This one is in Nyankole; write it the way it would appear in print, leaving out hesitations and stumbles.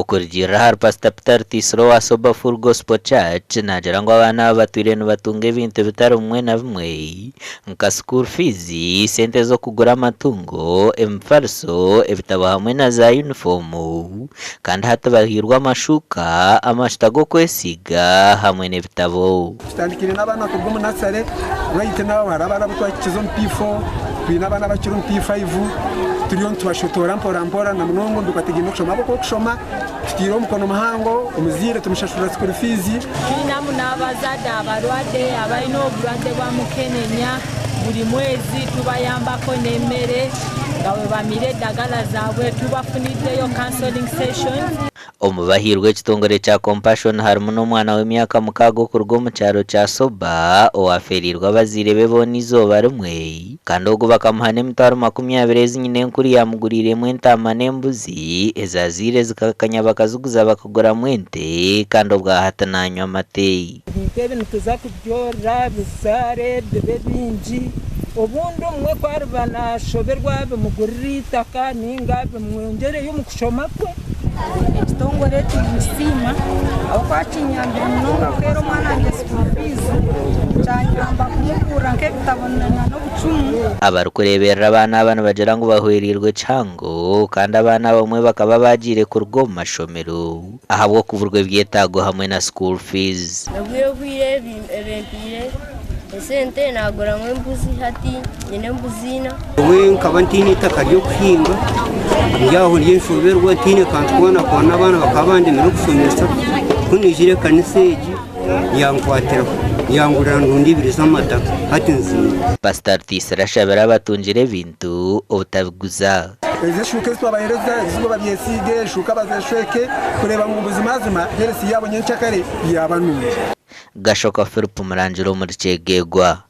Okurugiirira ahari Pasita Peter Rutiisire owa Sober Full Gospel Church naagira ngu abaana aba batwire nibatunga ebintu bitari bimwe na bimwe nka school fees, sente z'okugura amatungo, emifariso, ebitabo hamwe na za yunifoomu kandi hati bahairwe amashuuka, amajuta g'okwesiiga hamwe n'ebitabo. Tutandikire n'abaana kuruga omu nasare, right now hariho abaana abu twahikize omu P4, twine abaana abakiri omu P5, turiyo nitubashotoora mpora mpora na munonga omu bikwatagaine n'okushoma. Ahabw'okuba okushoma tutaire omukono muhango, omuzaire tumushashurira school fees. Twinamu n'abazaire abarwaire abaine oburwaire bwa mukenenya, buri mwezi tubayambako n'emere nga bwe bamira edagala zaabwe tubafuniddeyo counseling sessions. Omu bahairwe ekitongore kya Compassion harimu n'omwana w'emyaka mukaaga okuruga omu kyaro kya Soba owafeereirwe abazaire be boona eizooba rimwe kandi ogu bakamuha n'emitwaro 20 ezi nyinenkuru yaamuguriiremu entaama n'embuzi ezazaire zikakanya bakaziguza bakaguramu ente kandi obwahati nanywa amate. Ebintu ebi nituza kubyorora bizaare bibe bingi, obundi omwe ku ariba naashoberwa bimugurire eitaka nainga bimwongyereyo omu kushoma kwe. Ekitongore eki ninkisiima ahabw'okuba kinyambire munonga kuheera omwana wangye school fees, kyanyamba kumugurira nk'ebitabo n'obucumu. Abarikureeberera abaana aba nibagira ngu bahwereirwe kihango kandi abaana abamwe bakaba bagiire kuruga omu mashomero ahabw'okuburwa ebyetaago hamwe na school fees. Obwire obwire ebimpiire esente naguramu embuzi, hati nyine embuzi ina. Nyowe nkaba ntaine itaka ry'okuhinga, ndi aho ndi enshoberwa ntaine kantu koona koona, abaana bakaba bandemire okushomesa. Ku naijire ekanisa egi yankwatiraho, yangurira ndundu ibiri z'amataka, hati nziine. Pasita Rutiisire ashabire abatungire ebintu obutabiguza. Ezi eshuuka ezi twabaheereza, ebizigo babyesiige, eshuuka bazeshweke kureeba ngu buzimazima health yaabo nyenkyakare yaaba nungi. Gashoka Philip Murangira omuri Kyegegwa.